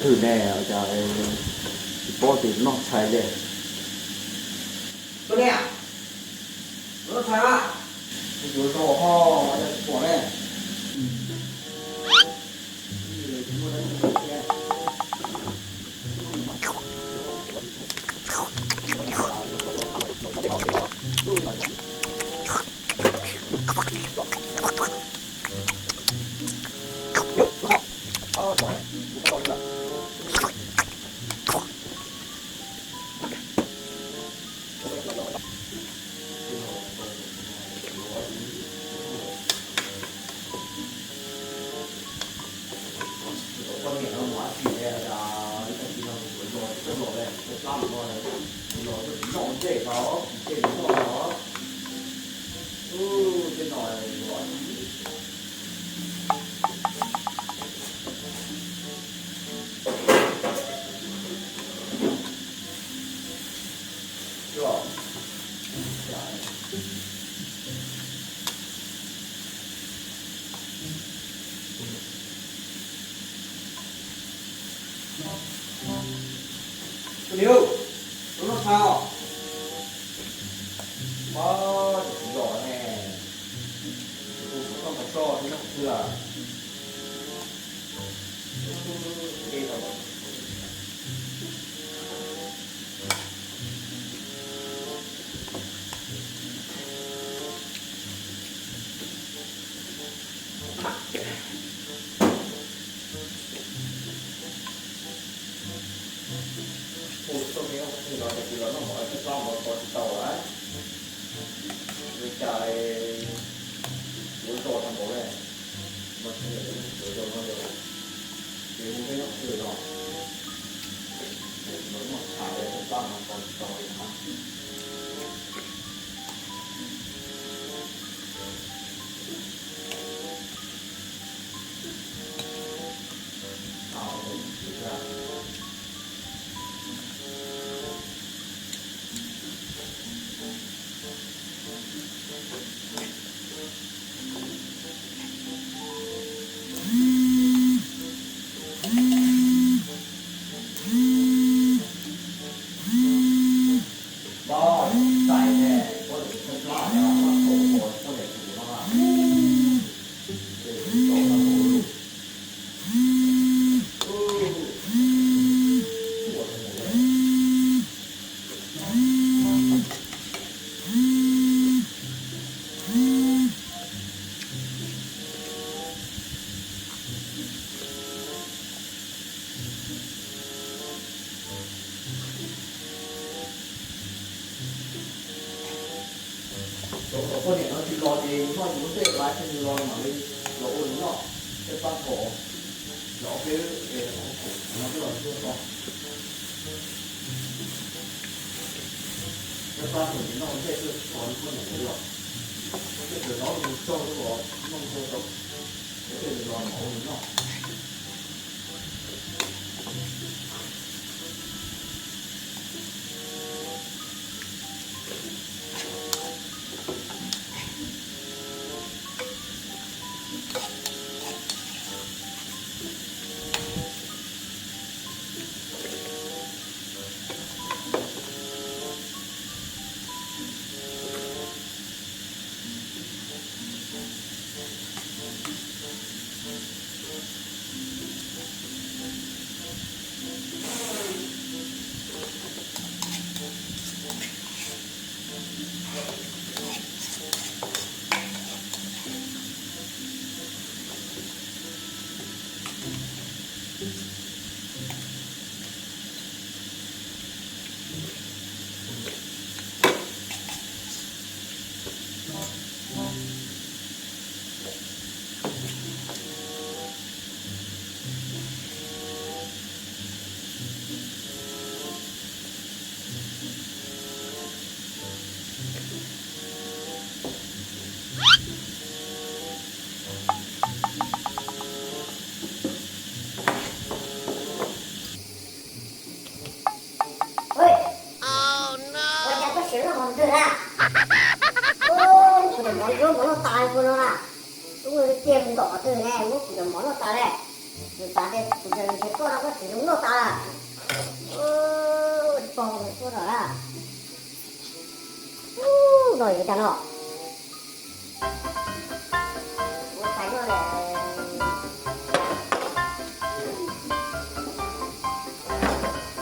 Thwm ne, cas tsis paub tias noj tshais li. Tuaj ne, noj tshais mas, yuav zog ho tsis pom ne. Niu, noj tshais os. Pab, tsis los ne. Kuv tsis tau mus so, tsis noj twg lawm. Kuv tsis tau mus so, tsis los, tsis los noj mov, tsis tau mus so, tsis tau lawm. Li cas yuav zog tau npaum li, mas tsis yog yuav zog no yog, ces mus peb nyob twg no, los noj tshais li, tsis tau mus so, tsis tau li na. Cov poj niam no tsis los ces noj yus lub nplej lawm, nws los mam li los ua nws noj. Peb pab pom, los peb, no twb los tuaj tau. Peb pab pom nws noj nplej tuaj txog poj niam ntawd los, peb txawm los mus tsaug los noj tuaj tau, peb thiaj li los mam ua nws noj. Ua cas koj siav loj qhov twg na? Kuv cov mov yuav mov noj tas li puas no na? Lub cia mus ntom qhov twg ne, muab kuv cov mov noj tas li. Xav tias kuv nrhiav tuaj no koj tsis zoo noj tas. Tsis pom nws tuaj no na. No yuav cas no?